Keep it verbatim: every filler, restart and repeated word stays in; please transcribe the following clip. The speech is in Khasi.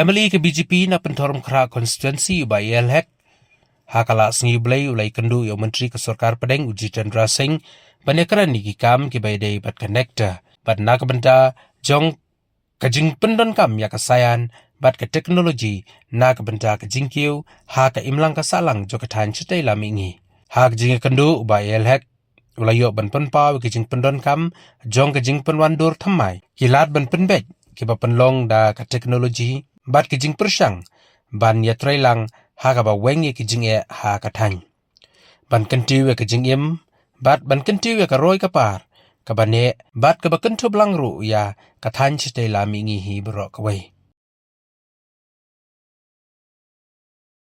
MLA ka BJP na Pynthorumkhrah constituency u Bah A L Hek ha ka la sngi Blei u la ïakynduh ïa u Myntri ka Sorkar Pdeng u Jitendra Singh ban ïakren ïa ki kam kiba ïadei bad ka NECTA bad na ka bynta jong ka jingpyndonkam ïa ka science bad ka technology na ka bynta ka jingkiew ha ka imlang ka sahlang jong ka thaiñ shatei la mihngi. Ha ka jingïakynduh u Bah A L Hek u la ïoh ban pynpaw ïa ka jingpyndonkam jong ka jingpynwandur thymmai ki lad ban pynbeit kiba pynlong da ka technology bad ka jingpyrshang ban ïatreilang ha kaba weng ïa ka jingeh ha ka thaiñ, ban kyntiew ïa ka jingim bad ban kyntiew ïa ka roi ka par kaba neh bad kaba kynthup lang ruh ïa ka thaiñ shatei la mihngi hi baroh kawei.